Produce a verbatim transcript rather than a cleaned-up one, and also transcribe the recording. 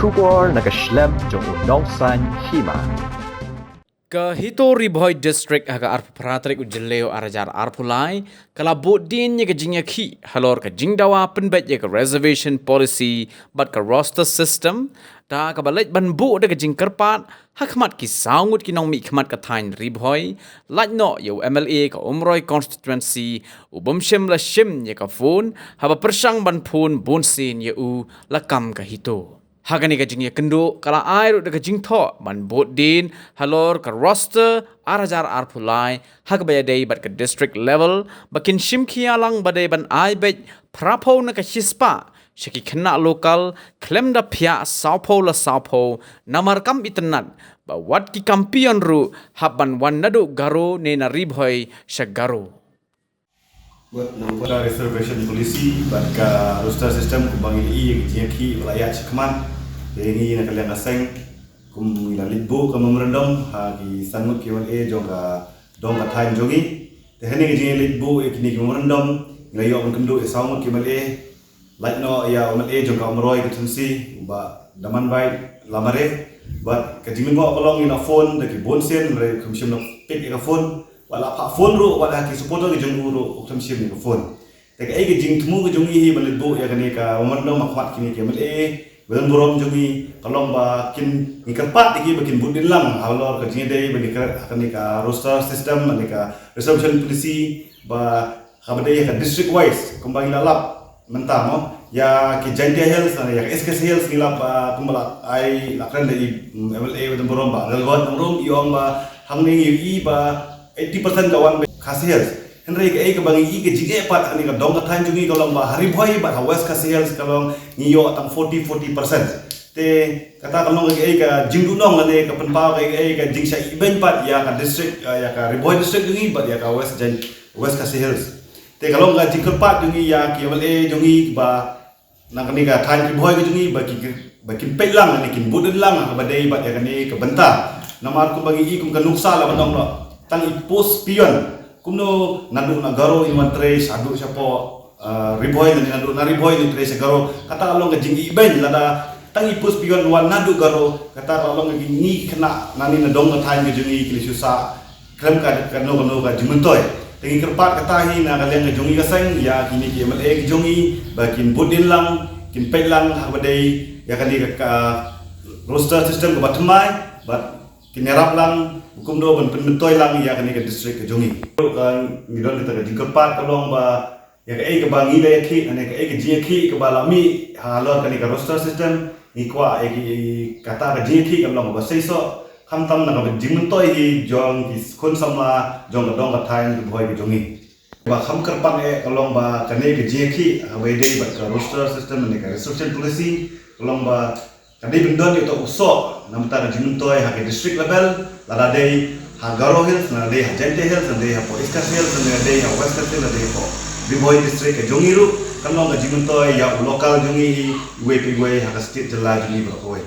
Khubor na ka shlem jong u Nongsaiñ Hima. Ka HITO Ri Bhoi District ha ka arphew phra tarik u Jylliew ar hajar arphew lai ka la buh dien ïa ka jingïakhih halor ka jingdawa pynbeit ïa ka reservation policy bad ka roster system, da kaba leit ban buh da ka jingkyrpad ha khmat ki saw ngut ki nongmihkhmat ka thaiñ Ri Bhoi, lait noh ïa u MLA ka Umroi constituency, u bym shym la shim ïa ka phone, haba pyrshang ban phone bun sien ïa u la kam ka HITO. Ha kane ka jingïakynduh ka la ai ruh da ka jingthoh ban buh dien halor ka roster ar hajar arphew lai ha kaba ïadei bad ka district level, ba kin shim khia lang ba dei ban ai beit phraphew na ka shispah sha ki khynnah local, khlem da phiah sawphew la sawphew, namar kam itynnad ba wat ki kampion ruh hap ban wan naduh Garo ne na Ri Bhoi sha Garo. Bad na ka reservation policy bad ka roster system kumba ngi ïa ka jingïakhih ba la ïaid shakhmat, te ngi na ka liang ka seng kum ngi la leit buh ka memorandum ha ki san ngut ki MLA jong ka dong ka thaiñ jong ngi. Te ha kane ka jingïaleit buh ïa kine ki memorandum ngi la ïoh ban kynduh ïa saw ngut ki MLA, lait noh ïa u MLA jong ka Umroi constituency, u Bah Damanbait Lamare. Bad ka jinglyngngoh ka long ïa na phone da ki bun sien, hynrei kam shym la pick ïa ka phone. Wat la phah phone ruh, wat ha ki supporter ki jong u ruh, kam shym ïa ka phone. Te kaei ka jingthmu ka jong ngi hi ban leit buh ïa kane ka memorandum ha khmat kine ki MLA ba don burom jong ngi, ka long ba kin, ngi kyrpad ïa ki ba kin bud dien lang halor ka jingïadei ba ngi kyrpad ha kane ka roster system, kane ka reservation policy, ba kaba dei ïa ka district wise kumba ngi la lap mynta mo, ïa ki Jaintia Hills ne ïa ka East Khasi Hills ngi lap, ah, kumba la ai la kren da i, mm, MLA ba don burom, Bah Lalgod Nongrum, i ong ba hangne ngi ïohi ba eighty percent ka wan Khasi Hills. Hynrei kaei kaba ngi ïohi ka jingeh pat ha kane ka dong ka thaiñ jong ngi ka long ba ha Ri Bhoi bad ha West Khasi Hills ka long ngi ïoh tang forty, forty percent. Te kata ka long kaei ka jingduhnong lane ka pynpaw kaei ka jingshah ibeiñ pat ïa ka district, ah, ïa ka Ri Bhoi district jong ngi bad ïa ka West Jain, West Khasi Hills. Te ka long ka jingkyrpad jong ngi ïa ki MLA jong ngi ba na kane ka thaiñ Ri Bhoi ka jong ngi ba ki, ba kin peit lang ne kin bud dien lang ha kaba dei bad ïa kane ka bynta. Namar kumba ngi ïohi kum ka nuksa la ban ong noh, tang i post peon kumno naduh na Garo in wan trei shaduh shapoh, ah, Ri Bhoi, ne naduh na Ri Bhoi in trei sha Garo. Kata ka long ka jingïohi beiñ, lada tang i post peon wan naduh Garo, kata ka long ka ngi khynnah nani na dong ka thaiñ ka jong ngi ki la shu sah khlem ka, kano kano ka jingmyntoi. Te ngi kyrpad kata hi na ka liang ka jong ngi ka seng ïa kine ki MLA ki jong ngi ba kin bud dien lang, kin peit lang ha kaba dei ïa kane ka, ka roster system kaba thymmai, bad kin ïarap lang kumno ban pynmyntoi lang ïa kane ka district ka jong ngi. Ka ngi don kata ka jingkyrpad ka long ba ïa kaei kaba ngi la ïakhih, ne kaei ka jingïakhih kaba la mih halor kane ka roster system, ngi kwah ïa ki, kata ka jingïakhih ka long kaba seisoh, khamtam na kaba jingmyntoi hi jong ki khun samla jong ka dong ka thaiñ Ri Bhoi ka jong ngi. Ba kham kyrpang eh ka long ba kane ka jingïakhih ha kaba ïadei bad ka roster system ne ka reservation policy ka long ba ka dei ban don ïa uta u soh na bynta ka jingmyntoi ha ka district level, lada dei ha Garo Hills, lada dei ha Jaintia Hills, lada dei hapoh East Khasi Hills, lada dei ha West Khasi Hills, lada dei hapoh Ri Bhoi district ka jong ngi ruh, kan long ka jingmyntoi ïa u local jong ngi hi, iwei pa iwei ha ka state jylla jong ngi baroh kawei.